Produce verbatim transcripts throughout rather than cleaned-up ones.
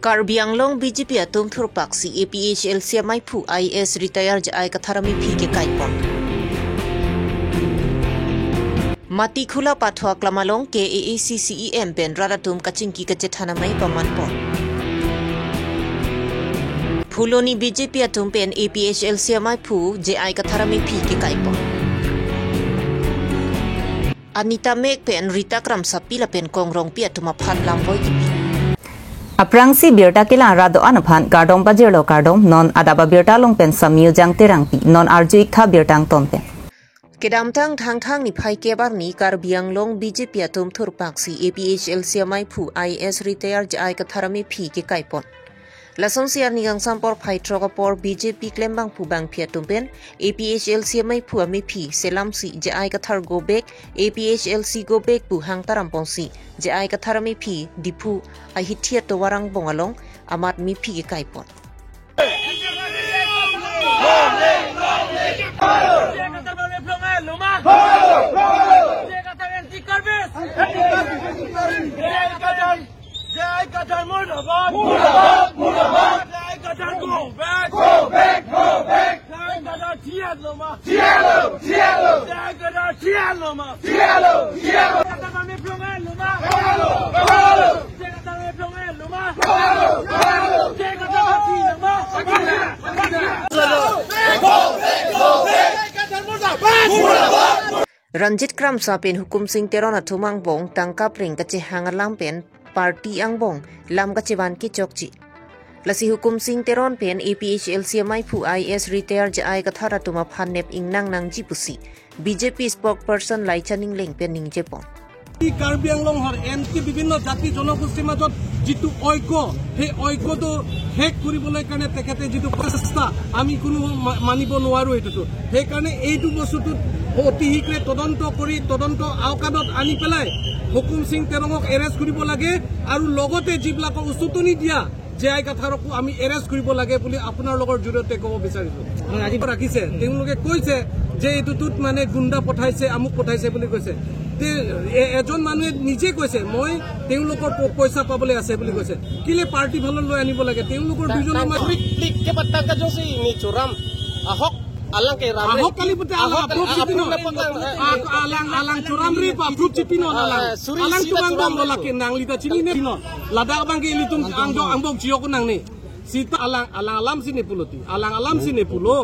Karbi Anglong B J P atum thurpaksi A P H L C amaiphu I A S retire J I Kathar amephi kekaipon. Matikhula Pathu aklam along K A A C C E M pen rat atum kachingki kachethan amei pamanpon. Phuloni B J P atum pen A P H L C amaiphu J I Kathar amephi kekaipon. Anita Mek pen Rita Kramsapi lapen Kong Rongpi atum aphan lamvoi kipi. Aphrangsi birta kelang rat do-an aphan kardom pajirlo, kardom. Non adap abirta along pen Samyu Jang Terangpi, non arju-ik tha birta angton pen. Kedamtang Thangthang niphai kep arni Karbi Anglong B J P atum thurpaksi A P H L C amaiphu I A S retire J I Kathar amephi kekaipon. Lasonsi arni kangsam porphai throk apor B J P klembangphu bangphi atum pen A P H L C amaiphu amephi selamsi J I Kathar go back, A P H L C go back pu hangta ramponsi J I Kathar amephi Diphu ahithi atovar angbong along amat mephi kekaipon. J I Kathar murdabad! Murdabad! Murdabad! J I Kathar go back! Go back! Go back! J I Kathar thian loma! Thian lo! Thian lo! J I Kathar thian loma! Thian lo! Thian lo! J I Kathar mephlong loma! Kawalo! Kawalo! J I Kathar mephlong loma! Kawalo! Kawalo! J I Kathar mati loma! Go back! Go back! J I Kathar murdabad! Murdabad! Ranjit Kramsa pen Hukumsing Teron atum angbong tangka preng kachehang alam pen party angbong lam kachevan kechokche. Lasi Hukumsing Teron pen A P H L C amaiphu I A S retire J I Kathar atum aphan nep ingnang nangji pusi B J P spokesperson Laichan Engleng pen ningjepon. এই কাৰ্বি আংলঙৰ N T বিভিন্ন জাতি জনগোষ্ঠীৰ মাজত যিটো ঐক্য, সেই ঐক্যটো শেষ কৰিবলৈ কাৰণে তেখেতে যিটো প্ৰচেষ্টা, আমি কোনো মা-, মানিব নোৱাৰো এইটোতো। সেইকাৰণে এইটো বস্তুটোত অতি শীঘ্ৰে তদন্ত কৰি তদন্ত আওকাণত আনি পেলাই হুকুম সিং তেৰঙক এৰেষ্ট কৰিব লাগে আৰু লগতে যিবিলাকক উচতনি দিয়া জে আই কাথাৰকো আমি এৰেষ্ট কৰিব লাগে বুলি আপোনাৰ লগৰ জৰিয়তে ক'ব বিচাৰিছো। হয়, আজি ৰাখিছে, তেওঁলোকে কৈছে যে এইটোত মানে গুণ্ডা পঠাইছে, আমুক পঠাইছে বুলি কৈছে। তে এ-, এজন মানুহে নিজে কৈছে, "মই তেওঁলোকৰ প-, পইচা পাবলৈ আছে" বুলি কৈছে। কেলে পাৰ্টি ফালৰ লৈ আনিব লাগে? তেওঁলোকৰ দুজনৰ মাজত Public ke patang ka jongsi ni churam. Ahok, alang ke ram re. Ahok kali pute alang Ahok approve kali chipino. Approve na patang. A-, alang, alang churam re pa approve chipino na alang. Ah, suri Alang sida tu angbong churam lo re. Lake nangli ta chinine pino. Ladak abang ke ilitum angjong angbong chiyok nangne. Sita alang, alang alam si ne pulo ti. Alang alam si ne pulo.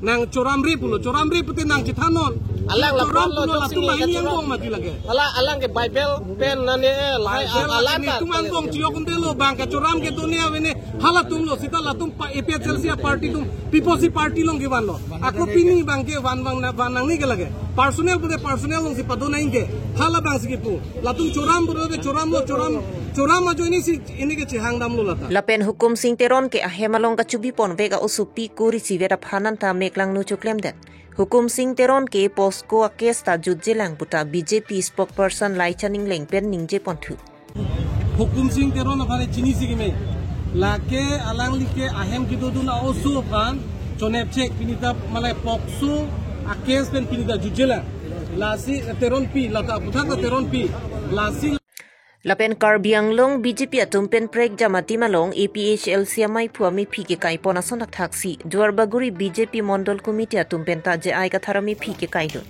Nang churam re pulo. Churam re pute nang chithanon. Alang la Churam pulo pulo, latum jongsi bahini ne angbong churam. Mati lake. Hala alang ke Bible pen nane, eh, lahai Bible alang nangtum ta. Angbong chiyok unte lo, bang ke churam ke dunia avene. Halatum lo, sita latum pa A P H L C a party atum, People's Party along kevan lo. Ako pini bang ke van bang na, van nangne ke lake. Personal pute personal alongsi pado nang ke. Hala bang si kipu. Latum churam pute churam lo, churam, churam ajo ini si, ini ke chihang dam lo lata. Lapen Hukum Sing Teron ke ahem along kachubi ponvek a-osopi kuri sivet aphan anta meklangno choklemdet. Hukum Sing Teron ke POCSO a-case ta jutjelang puta B J P spokesperson Laichan Engleng pen ningje ponthu. Hukum Sing Teron aphan chinisi keme. Lake alangli ke ahem kedodun a-oso aphan chonepchek pini ta malai POCSO a-case pen pini ta jutjelang. Lasi Teronpi, lata aputhak ta Teronpi. Lasi Lapen Karbi Anglong B J P atum pen prekjam adim along A P H L C amaiphu amephi kekaipon ason athaksi Duarbagori B J P Mondol Committee atum penta J I Kathar amephi kekaidun.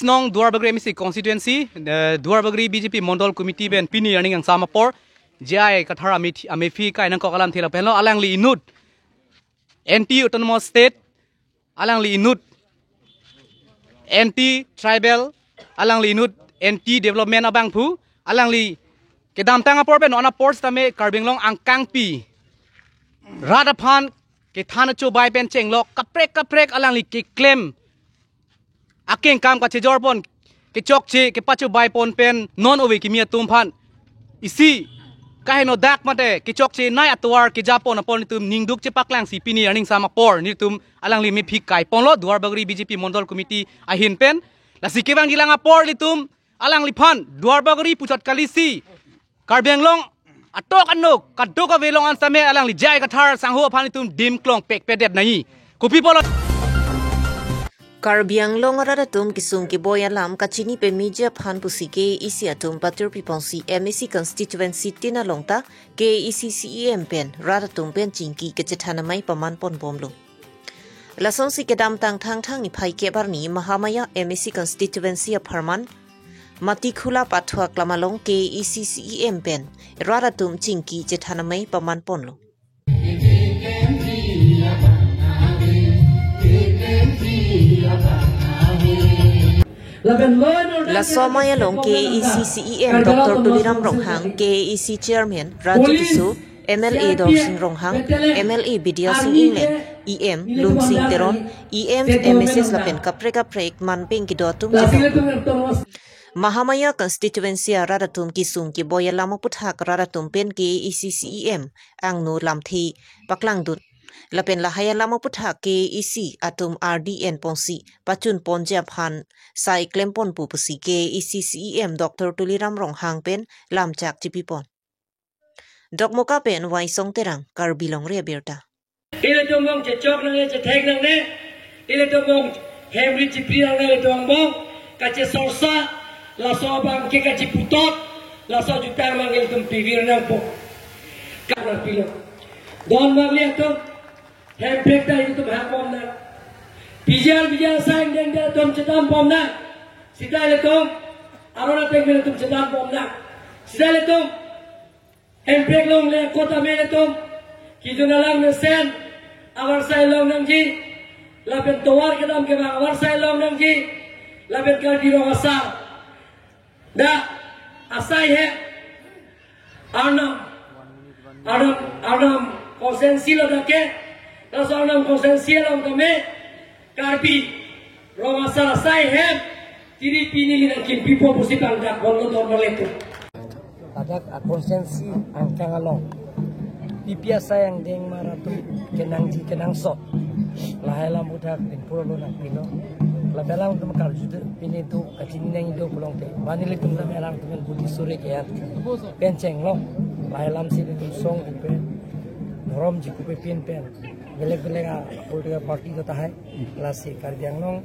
Nong Duarbagori M A C constituency, eh, Duarbagori B J P Mondol Committee pen pini arni kangsam apor J I Kathar amephi, amephi kai nangkok alamthe lapen lo alangli inut anti autonomous state, alangli inut anti tribal, alangli inut anti development abangphu, alangli kedamtang apor pen non apor sitame Karbi Anglong angkangpi rat aphan kethan achobai pen chenglok kaprek kaprek alangli keklem akengkam kachejor pon, kechokche, kepachobai pon pen non ove kimi atum aphan isi kaheno dak mate kechokche nai atovar keja pon apor nelitum ningduk chepaklangsi pini arni kangsam apor nelitum alangli mephi kaiponlo Duarbagori B J P Mondol Committee ahin pen. Lasi kevangjilang apor nelitum alangliphan Duarbagori puchot kalisi Karbi Anglong atok anok kadokave along an sitame alangli J I Kathar sangho aphan nelitum dim klong pekpedet nai. Kopi pulo. Karbi Anglong arat atum kesung keboi alam kachini pemeji aphan pusi K A A C atum patir piponsi M A C constituency tin along ta K A A C C E M pen rat atum pen chingki kachethan amei paman ponbomlo. Lasonsi kedamtang Thangthang niphai kep arni Mahamaya M A C constituency apharman Matikhula Pathua Klam along K A A C C E M pen rat atum chingki chethan amei paman ponlo. Laso amei along K A A C C E M Doctor Tuliram Ronghang, K A A C Chairman Raju Tisso, M L A Dorsing Ronghang, M L A Bidya Sing Engleng, E M Lumsing Teron, E M, M S S lapen kaprek kaprek manpeng kedo atum kedo. Mahamaya constituency arat atum kesung keboi alam aputhak rat atum pen K A A C C E M angno lamthe paklangdun. Lapen lahai alam aputhak K A A C atum R D N ponsi pachun ponji aphan sai klem ponpo pusi K A A C C E M Doctor Tuliram Ronghang pen lamchak chipipon. Dokmoka pen Waisong Terang, Karbi Longri Abirta. Ilitum bong chechok nangne, chethek nangne. Ilitum bong hemri chipri nangne, ilitum bong kachesorsa, laso abang ke kachiputot, laso ajutang abang ilitum pivir nangpo. Karbi pilo. Don bang lihat tu, hemprek ta ilitum hak bom nang. Pijar pijar saing deng deng tum chedam bom nang. Sita ilitum, arona teng ilitum chedam bom nang. Sita ilitum, hemprek longle kota me ilitum, kejun alang mesen, avarsai long nangji, lapen tovar kedam kevang avarsai long nangji, lapen Karbi Rong Asar. Dak, asai he, Arnam, Arnam, Arnam constituency lo dak ke, laso Arnam constituency along kami, Karbi Rong Asar asai hem, tiri pini li nangkimpipo pusi pangdak bom lo dormar letu. Ladak a constituency angkang along P P asai angdeng mar atum kenangji kenangsot. Lahai alam aputhak pinpur lo nangpilo. Lapen alangtum karju te pini tu kachini nangji do pulote, mane ilitum dam alangtum el budi suri ke an pen chenglok. Lahai alam si ilitum song kupe, dhorom ji kupe pin pen, belek belek a political party do tahai. Lasi Karbi Anglong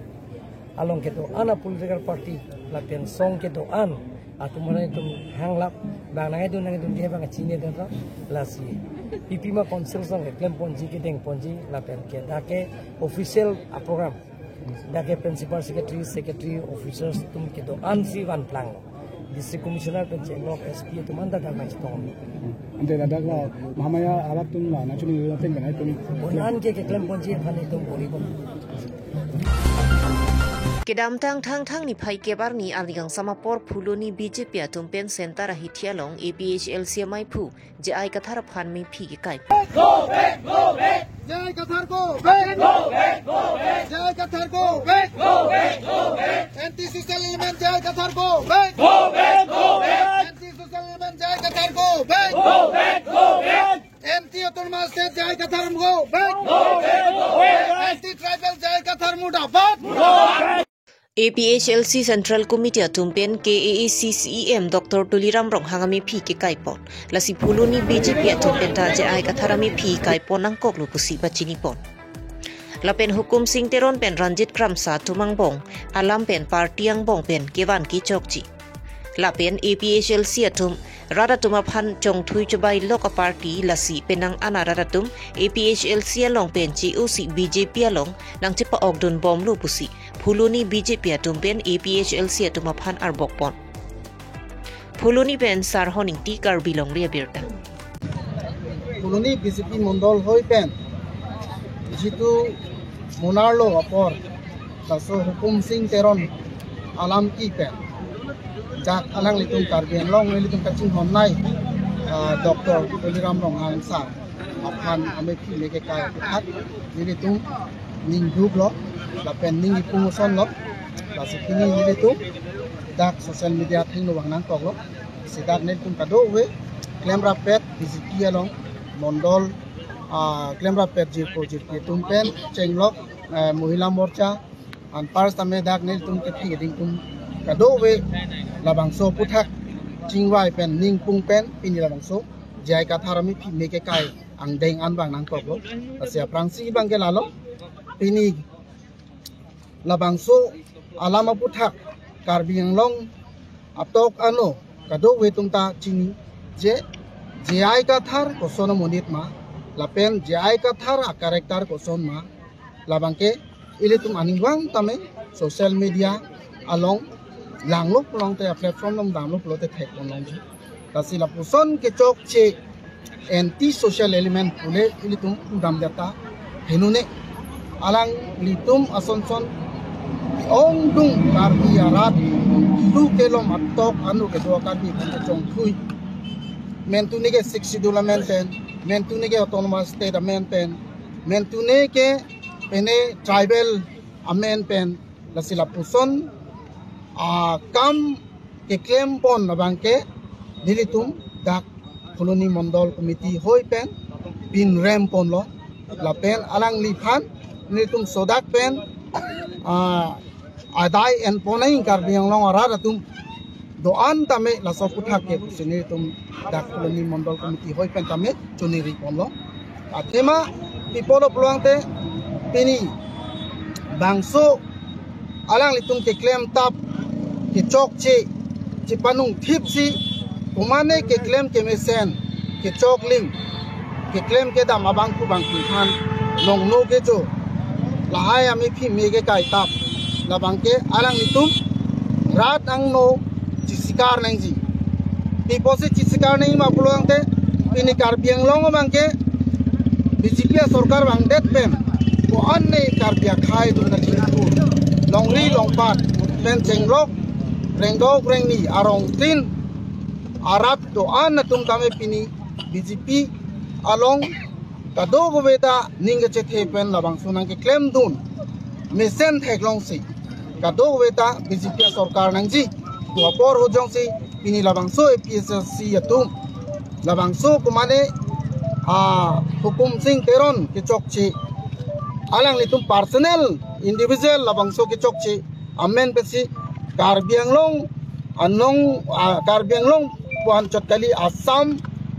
along kedo-an a political party lapen song kedo-an atum mane itum hanglap bang nangdun nangdun dia bang chini data. Lasi P P ma council song klem ponji kedeng ponji lapen ke dak ke official a program, dak ke principal secretary, secretary, officers atum kedo-an si van planglo. District Commissioner pen chenglok, S P atum anta dak nangchetong. Ante ladak la Mahamaya arat atum la nangchini ateng kan itum. Unan ke keklem ponji aphan itum bori bom. Kedamtang Thangthang niphai kep arni arni kangsam apor Phuloni B J P atum pen center ahithi along A P H L C amaiphu J I Kathar aphan mephi kekai. Go back, go back. J I Kathar go back. Go back, go back. J I Kathar go back. Go back, go back. Anti-social element J I Kathar go back. Go back, go back. Anti-social element J I Kathar go back. Go back, go back. Anti-autonomous state J I Kathar go back. Go back, go back. Anti-tribal J I Kathar murdabad. Go back. A P H L C Central Committee atum pen K A A C C E M Doctor Tuliram Ronghang amephi kekai pon. Lasi Phuloni B J P atum pen ta J I Kathar amephi kai pon nangkoklo pusi pachini pon. Lapen Hukum Sing Teron pen Ranjit Kramsa atum angbong alam pen party angbong pen kevan kechokji. Lapen A P H L C atum rat atum aphan chongthui chobai lok a party, lasi penang an arat atum A P H L C along pen che-osi B J P along nangchepa-okdun bomlo pusi Phuloni B J P atum pen A P H L C atum aphan arbok pon. Phuloni pen Sarhon Ingti, Karbi Longri Abirta. Phuloni B J P mondol hoi pen jitu monarlo apor, laso Hukum Sing Teron alam ki pen, jak alanglitum Karbi Anglong nelitum kachinghon nai, ah, Doctor Tuliram Ronghang sir aphan amephi me kekai aphuthak nelitum ning duklo lapen ning ipung osonlo. Lasi pini nelitum dak social media athengno vang nangkoklo. Sita nelitum kadokave klemrap pet B J P along mondol, ah, klemrap pet jirpo jirpi atum pen chenglok, eh, Mohila Morcha anpar tame dak nelitum ketheng keding atum kadokave labangso aphuthak chingvai pen ning pung pen pini labangso J I Kathar amephi me kekai angdeng an vang nangkoklo. Lasi aphrangsi abang ke lalo, pini Labangso alam aputhak Karbi Anglong atok ano kadokave atum ta chini je J I Kathar koson amonit ma, lapen J I Kathar a-character koson ma, labangke ilitum aningvang tame social media along langlo pulote, a-platform along damlo pulote thekpon longji. Lasi lapuson kechokche anti social element pule ilitum pudam data henune. Alanglitum asonson ongdung Karbi arat, kelu kelom atok ano kedo Karbi aphan kechongthui. Mentune ke Sixth Schedule amen pen, mentune ke Autonomous State amen pen, mentune ke pene tribal amen pen, lasi lapuson akam keklempon abangke nelitum dak Phuloni Mondol Committee hoi pen pinremponlo, lapen alangliphan nelitum sodak pen, ah, adai enpon nang Karbi Anglong arat atum do-an tame laso aputhak ke pusi nelitum dak Phuloni Mondol Committee hoi pen tame choniri ponlo. Athema pi apotlo pulote pini bangso alanglitum keklem tap kechokche chepanung thipsi, komane keklem kemesen kechokling keklem kedam abangphu bangphu aphan longno kecho lahai amephi me kekai tap, labangke alanglitum rat angno chesikar nangji. Pi apotsi chesikar nangji ma pulote pini Karbi Anglong abangke B J P asorkar vangdet pen ko-an ne Karbi akhei atum ta chingthur, longri longpat pen chenglok rengdok rengni arongtin arat do-an atum tame pini B J P along kadokave ta ning kachethe pen labangso nangkeklemdun mesen theklongsi kadokave ta B J P asorkar nangji. To apor ahut jongsi pini labangso A P H L C atum labangso komane a-Hukum Sing Teron kechokche, alanglitum personal individual labangso kechokche amen pensi Karbi Anglong anong, ah, Karbi Anglong pu anchot kali, Assam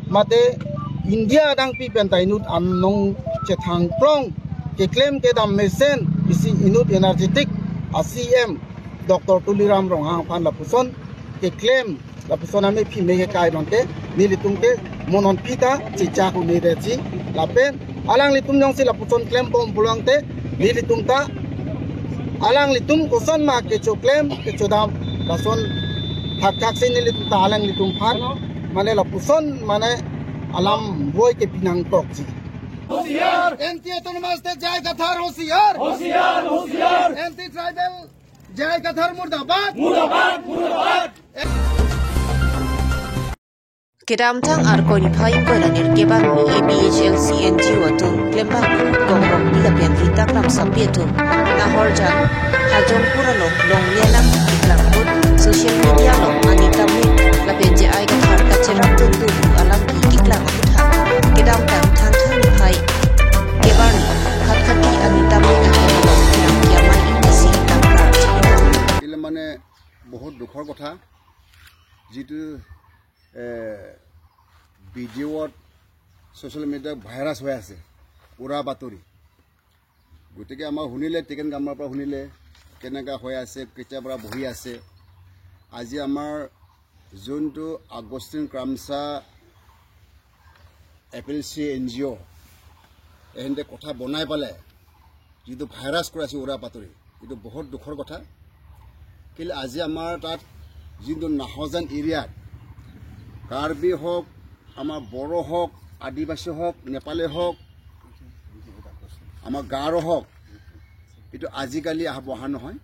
mate India adangpi pen ta inut anong chethangplong keklem kedam mesen isi inut energetic a-C E M Doctor Tuliram Ronghang aphan lapuson keklem, lapuson amephi me kekai abangke nelitum ke mo non pi ta chechak un-edetji, lapen alanglitum jongsi lapuson klembom pulote nelitum ta alanglitum koson ma kechoklem kechodam lason thakthak si nelitum ta alanglitum aphan mane lapuson mane alam boi kepi nangtokji. होशियार! Anti Autonomous State J I Kathar होशियार! होशियार, होशियार! Anti tribal J I Kathar murdabad! मुर्दाबाद, मुर्दाबाद! Kedamtang Arkoi niphai ingkoi ra nerkep arni A P H L C N G O atum klembang ahut Kong Rongpi lapen Rita Kramsapi atum Nahorjan Hajongpur along longle alam keklang ahut social media along ani tame lapen J I Kathar kacherap tuntu alam keklang ahut ha kedamtang Thangthang niphai kep arni khatkhati ani tame ahem along kerap kiamai ingsi tangka. এইটো মানে বহুত দুখৰ কথা, যিটো ভিডিঅ'ত ছ'চিয়েল মিডিয়াত ভাইৰাছ হৈ আছে, উৰা বাতৰি। গতিকে আমাৰ শুনিলে, টিকেন গামৰ পৰা শুনিলে, কেনেকা হৈ আছে, কেতিয়াৰ পৰা বহি আছে। আজি আমাৰ যোনটো Augustine Kramsa A P L C N G O' এহেঁতে কথা বনাই পেলাই যিটো ভাইৰাছ কৰি আছে উৰা বাতৰি, এইটো বহুত দুখৰ কথা। কেলে আজি আমাৰ তাত যোনটো নাহৰজান এৰিয়াত কাৰ্বি হওক, আমাৰ বড়ো হওক, আদিবাসী হওক, নেপালী হওক, আমাৰ গাৰো হওক, এইটো আজিকালি আহ বহা নহয়,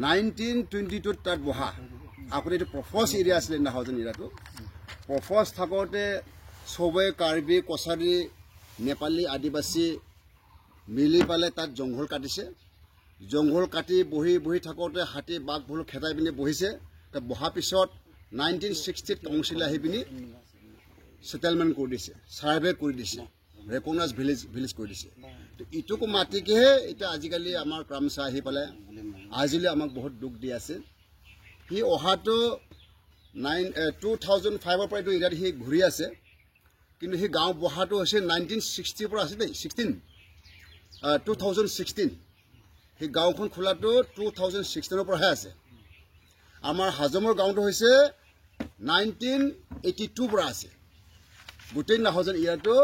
নাইনটিন টুৱেণ্টি টুত তাত বহা। আগতে এইটো প্ৰফৰ্চ এৰিয়া আছিলে নাহৰজান এৰিয়াটো। প্ৰফৰ্চ থাকোঁতে সবে কাৰ্বি, কছাৰী, নেপালী, আদিবাসী মিলি পেলাই তাত জংঘল কাটিছে। জংঘল কাটি বহি বহি থাকোঁতে হাতী বাঘ ভুলুক খেদাই পিনি বহিছে। তাত বহাৰ পিছত নাইনটিন ছিক্সটিত কাউন্সিল আহি পিনি ছেটেলমেণ্ট কৰি দিছে, ছাৰ্ভে কৰি দিছে, ৰেকগনাইজ ভিলেজ, ভিলেজ কৰি দিছে। তো ইটোকো মাটিকেহে এতিয়া আজিকালি আমাৰ ক্ৰামছা আহি পেলাই আজিলৈ আমাক বহুত দুখ দি আছে। সি অহাটো নাইন, টু থাউজেণ্ড ফাইভৰ পৰা এইটো এৰিয়াত সি ঘূৰি আছে, কিন্তু সি গাঁও বহাটো হৈছে নাইনটিন ছিক্সটিৰ পৰা আছে দেই, ছিক্সটিন, টু থাউজেণ্ড ছিক্সটিন। সেই গাঁওখন খোলাটো টু থাউজেণ্ড ছিক্সটিনৰ পৰাহে আছে। আমাৰ হাজমৰ গাঁওটো হৈছে নাইনটিন এইটি টু পৰা আছে। গোটেই নাহৰজন এৰিয়াটো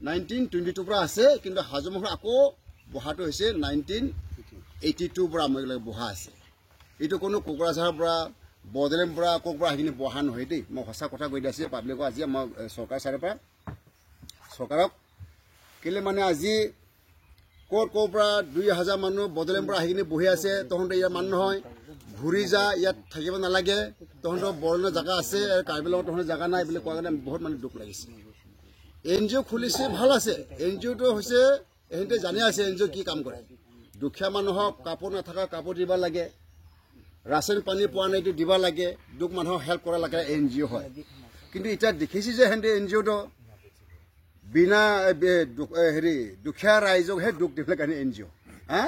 নাইনটিন টুৱেণ্টি টু পৰা আছে, কিন্তু হাজমখন আকৌ বহাটো হৈছে নাইনটিন এইটি টু পৰা আমাৰ এইবিলাক বহা আছে। এইটো কোনো কোকৰাঝাৰ পৰা, বড়োলেণ্ড পৰা, ক'ৰ পৰা সেইখিনি বহা নহয় দেই। মই সঁচা কথা কৈ দি আছোঁ পাব্লিকক, আজি আমাৰ এ, চৰকাৰ চাইডৰ পৰা, চৰকাৰক কেলে মানে আজি ক'ৰ ক'ৰ পৰা দুই হাজাৰ মানুহ বড়োলেণ্ড পৰা আহি কিনে বহি আছে, তহঁতে ইয়াৰ মানুহ নহয়, ঘূৰি যা, ইয়াত থাকিব নালাগে, তহঁতৰ বড়োলেণ্ডৰ জেগা আছে, আৰু কাৰ্বি আংলঙত তহঁতৰ জেগা নাই বুলি কোৱা কাৰণে বহুত মানে দুখ লাগিছে। এন জি অ' খুলিছে, ভাল আছে। এন জি অ'টো হৈছে, এহেঁতে জানে আছে এন জি অ' কি কাম কৰে। দুখীয়া মানুহক কাপোৰ নাথাকা কাপোৰ দিব লাগে, ৰাচন পানী পোৱা নাইতো দিব লাগে, দুখ মানুহক হেল্প কৰা লাগে এন জি অ' হয়। কিন্তু এতিয়া দেখিছে যে এহেঁতে এন জি অ'টো বিনা এ, বে- দু- এ, হেৰি দুখীয়া ৰাইজকহে দুখ দিবলৈ কাৰণে এন জি অ'। হা,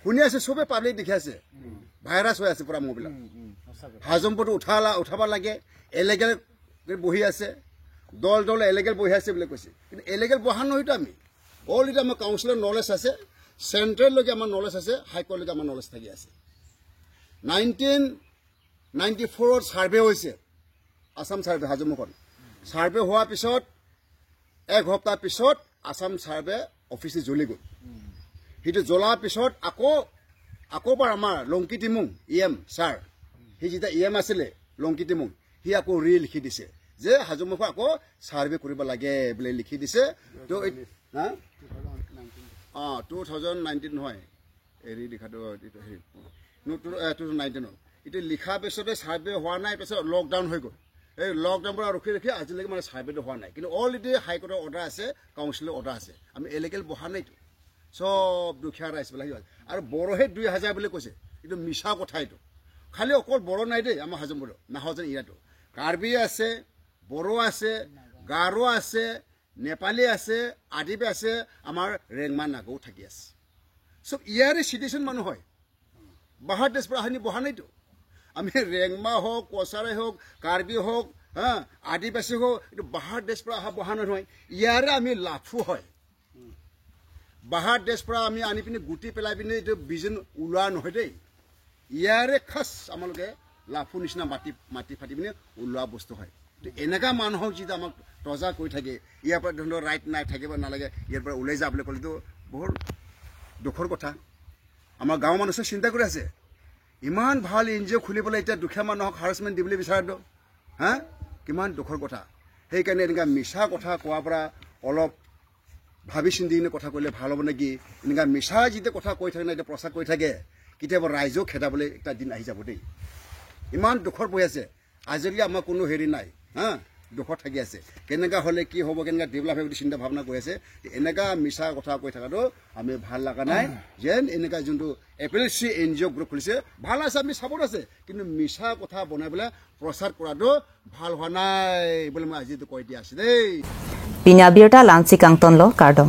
শুনি আছে, চবে পাব্লিক দেখি আছে, ভাইৰাছ হৈ আছে পুৰা মোবাইলত। হাজমপুৰটো উঠালা উঠাব লাগে, এলেগেল বহি আছে, দল দল এলেগেল বহি আছে বুলি কৈছে। কিন্তু এলেগেল বহা নহয়তো আমি, অলৰেডি আমাৰ কাউন্সিলৰ নলেজ আছে, চেণ্ট্ৰেললৈকে আমাৰ নলেজ আছে, হাইকোৰ্টলৈকে আমাৰ নলেজ থাকি আছে। নাইনটিন নাইনটি ফ'ৰত ছাৰ্ভে হৈছে, আছাম ছাৰ্ভে হাজমখন। ছাৰ্ভে হোৱাৰ পিছত এক সপ্তাহ পিছত আছাম ছাৰ্ভে অফিচটো জ্বলি গ'ল। সেইটো জ্বলাৰ পিছত আকৌ, আকৌ বাৰ আমাৰ লংকি Timung E M sir, C যেতিয়া ই এম আছিলে লংকি টিমুং, সি আকৌ ৰি লিখি দিছে যে হাজমখন আকৌ ছাৰ্ভে কৰিব লাগে বুলি লিখি দিছে। তো এই- হা, অ, টু থাউজেণ্ড নাইনটিন নহয়, এৰি লিখাটো এইটো হেৰি, ন, টু, এ, টু থাউজেণ্ড নাইনটিনত। এতিয়া লিখা পিছতে ছাৰ্ভে হোৱা নাই, পিছত লকডাউন হৈ গ'ল। এই লকডাউন পৰা ৰখি ৰখি আজিলৈকে মানে ছাৰ্ভেটো হোৱা নাই। কিন্তু অলৰেডি হাইকোৰ্টৰ অৰ্ডাৰ আছে, কাউন্সিলৰ অৰ্ডাৰ আছে, আমি এলেগেল বহা নাইতো, চব দুখীয়া ৰাইজবিলাক আহি আছে। আৰু বড়োহে দুই হাজাৰ বুলি কৈছে, এইটো মিছা কথা। এইটো খালি অকল বড়ো নাই দেই, আমাৰ হাজমপুৰত নাহৰজন এৰিয়াটো কাৰ্বি আছে, বড়ো আছে, গাৰো আছে, নেপালী আছে, আদিবাসী আছে, আমাৰ ৰেংমা নাগাও থাকি আছে। চব ইয়াৰে চিটিজেন মানুহ হয়। বাহাৰ দেশ পৰা আহি বহা নাইতো। আমি ৰেংমা হওক, কছাৰী হওক, কাৰ্বি হওক, হা, আদিবাসী হওক, এইটো বাহাৰ দেশ পৰা অহা বহা নহয়। ইয়াৰে আমি লাভো হয়। বাহাৰ দেশ পৰা আমি আনি পিনে গুটি পেলাই পিনে এইটো বিজন ওলোৱা নহয় দেই। ইয়াৰে খাছ আমালোকে লাফু নিচিনা মাটি, মাটি ফাটি পিনে ওলোৱা বস্তু হয়। তো এনেকা মানুহক যেতিয়া আমাক টৰ্চাৰ কৰি থাকে, ইয়াৰ পৰা ধৰি লওক ৰাইট নাই, থাকিব নালাগে, ইয়াৰ পৰা ওলাই যা বুলি ক'লেতো বহুত দুখৰ কথা। আমাৰ গাঁৱৰ মানুহে চিন্তা কৰি আছে, ইমান ভাল এন জি অ' খুলি পেলাই এতিয়া দুখীয়া মানুহক হাৰাছমেণ্ট দিবলৈ বিচাৰেতো, হা, কিমান দুখৰ কথা। সেইকাৰণে এনেকা মিছা কথা কোৱাৰ পৰা অলপ ভাবি চিন্তি কিনে কথা ক'লে ভাল হ'ব নেকি? এনেকা মিছা যিটো কথা কৈ থাকে না, এতিয়া প্ৰচাৰ কৰি থাকে, কেতিয়াবা ৰাইজেও খেদাবলৈ এটা দিন আহি যাব দেই। ইমান দুখত পৰি আছে, আজিলৈকে আমাৰ কোনো হেৰি নাই, হা, দুখত থাকি আছে। কেনেকা হ'লে কি হ'ব, কেনেকা ডেভেলপ হ'ব বুলি চিন্তা ভাৱনা কৰি আছে। তে এনেকা মিছা কথা কৈ থকাটো আমি ভাল লগা নাই। যেন এনেকা যোনটো A P L C N G O' group খুলিছে, ভাল আছে, আমি ছাপোৰ্ট আছে, কিন্তু মিছা কথা বনাই পেলাই প্ৰচাৰ কৰাটো ভাল হোৱা নাই বুলি মই আজি এইটো কৈ দিয়া আছে দেই। Pini abirta la-ansi kangtonlo, kardom.